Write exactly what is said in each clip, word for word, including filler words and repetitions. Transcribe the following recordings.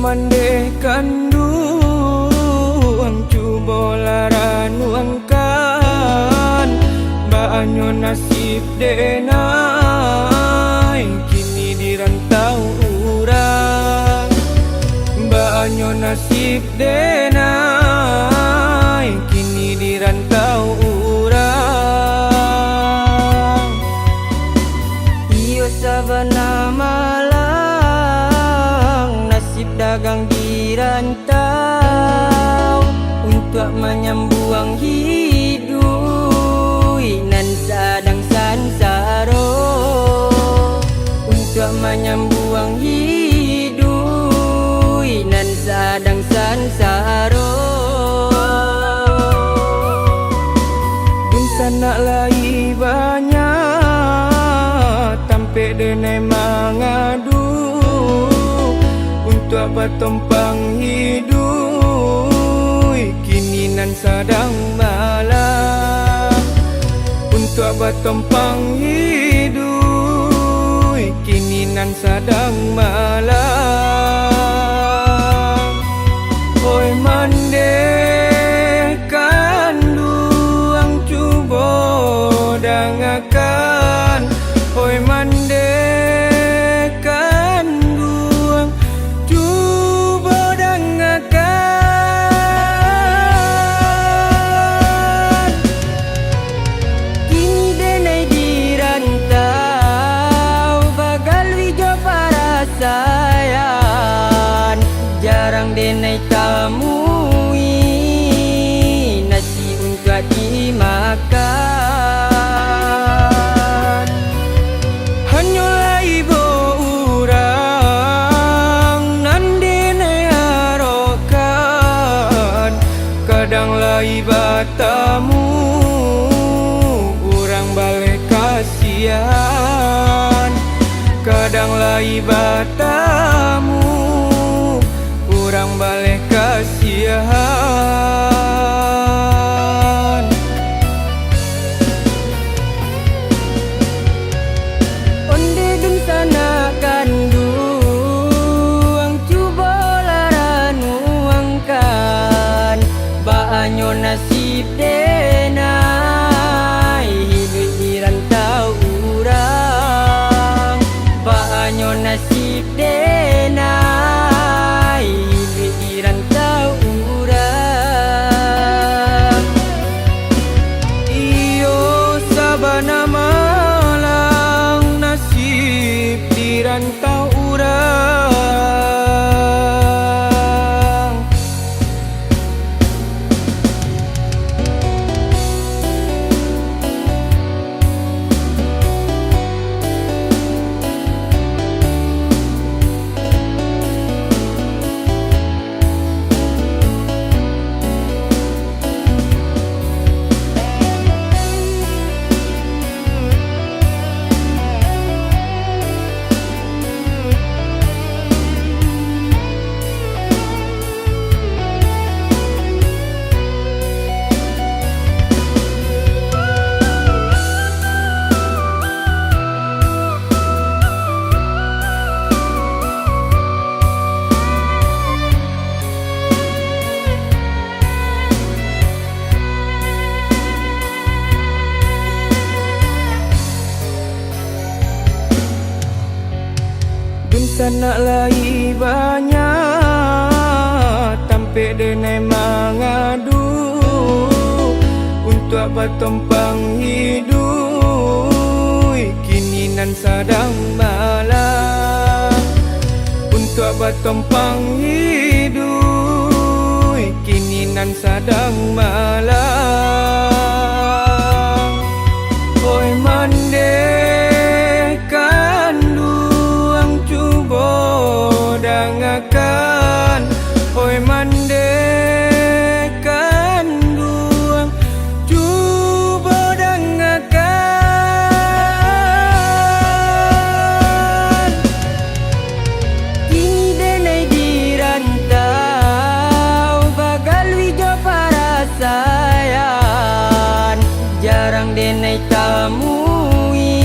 Andeh kanduang, cubolah ranuangkan, baanyo nasib denai kini di rantau urang. Baanyo nasib denai kini di rantau urang. Iyo sabana malang nasib dagang di rantau, untuak manyambuang hiduik nan sadang sansaro, untuak manyambuang hiduik nan sadang sansaro. Dunsanak lai banyak tampek denai mangadu, untuak batompang hiduik kini nan sadang malang, untuak batompang hiduik kini nan sadang malang. Oi mandeh kanduang, cubo dangakan. Oi mandeh kanduang, cubo dangakan. Kini denai di rantau, bagaluih jo parasaian, jarang denai tamui nasi untuak dimakan. Hanyolah ibo urang nan denai arokan, kadang lai batamu urang baleh kasiahan, kadang lai batamu urang baleh kasiahan. Ondeh dunsanak kanduang, cubolah ranuangkan, baanyo nasib denai hiduik di rantau urang, baanyo nasib denai hiduik di rantau urang. Iyo sabana malang nasib di rantau urang. Dunsanak lai banyak tampek denai mangadu, untuak batompang hiduik kini nan sadang malang, untuak batompang hiduik kini nan sadang malang. Oi mandeh kanduang, cubo dangakan. Oi mandeh kanduang, cubo dangakan. Kini denai di rantau, bagaluih jo parasaian, jarang denai tamui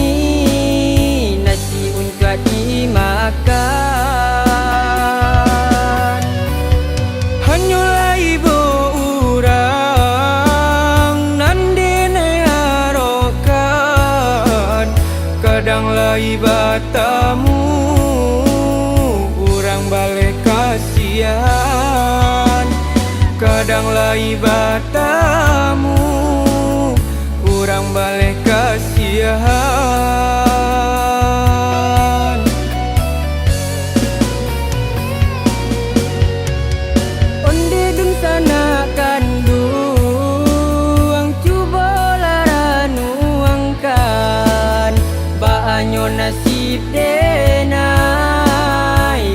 nasi untuak dimakan. Kadang lai batamu, urang baleh kasiahan. Kadang lai batamu, urang baleh kasiahan. Onde dunsanak kanduang, cubolah ranuangkan, baanyo nasib denai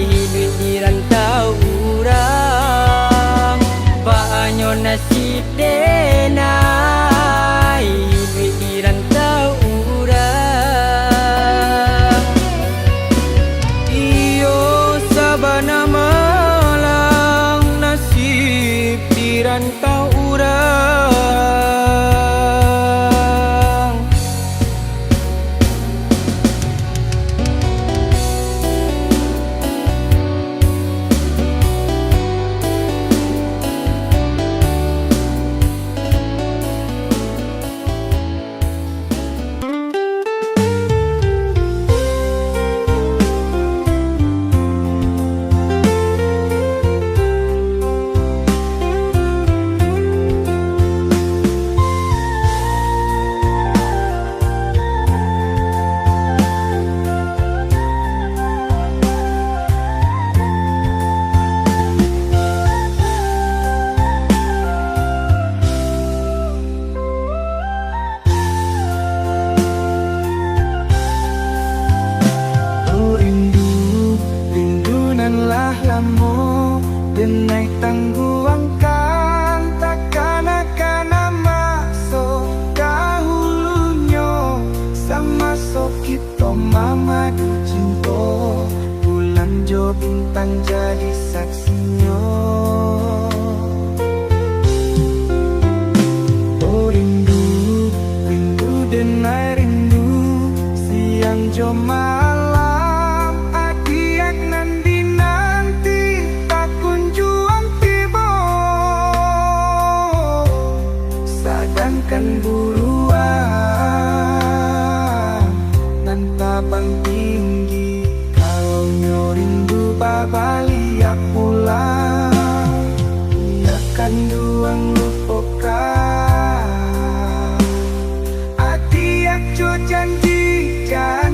hiduik di rantau urang, baanyo nasib denai hiduik di rantau urang. Iyo, sabana malang nasib di rantau urang. Oh rindu, rindu nan lah lamo denai tangguangkan, takana-kana maso dahulunyo, samaso kito mamadu cinto, bulan jo bintang jadi saksinyo. Oh rindu, rindu denai rindu, siang jo malam adiak nan dinanti takunjuang tibo. Sadangkan buruang nan tabang tinggi, kalau nyo rindu babaliak pulang, indak kanduang lupokan adiak jo janji, jan